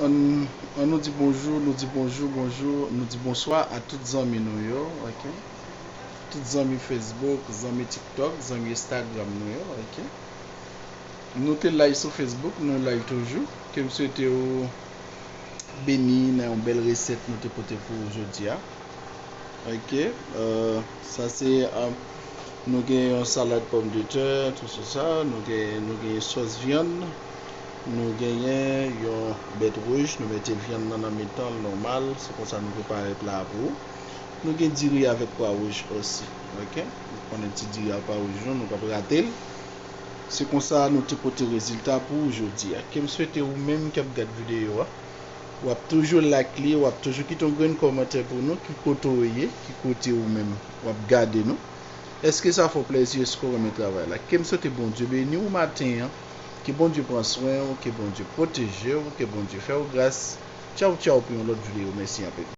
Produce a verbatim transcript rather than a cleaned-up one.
An, an nou di bonjou, nou di bonjou, bonjou, nou di bonswa a tout zanmi nou yo, ok? Tout zanmi Facebook, zanmi TikTok, zanmi Instagram nou yo, ok? Nou te live sou Facebook, nou live toujou. Ke m swete ou beni nan yon bèl resèt nou te pote pou ou jodi a. Ok, euh, sa se, euh, nou gen yon salad pòmdetè, tout se sa, nou gen, nou gen sòs vyann, nou genyen yon bèt wouj, nou mete vyann nan nan mitan l nòmal, se konsa nou prepare pla a pou ou. Nou gen diri avèk pwa wouj osi, ok? Nou konnen ti diri ak pwa wouj nou, nou p ap rate l. Se konsa nou te pote rezilta pou ou jodi a. Ke m swete ou menm k ap gad videyo a, w ap toujou like li, w ap toujou kite yon grenn kòmantè pou nou, ki kote w ye, ki kote ou menm w ap gade nou. Èske sa fè w plèzi, èske w renmen travay la? Ke m swete Bondye beni w maten an, ke Bondye pran swen w, ke Bondye pwoteje w, ke Bondye fè w gras. Tchaw tchaw pou yon lòt videyo, mèsi anpil.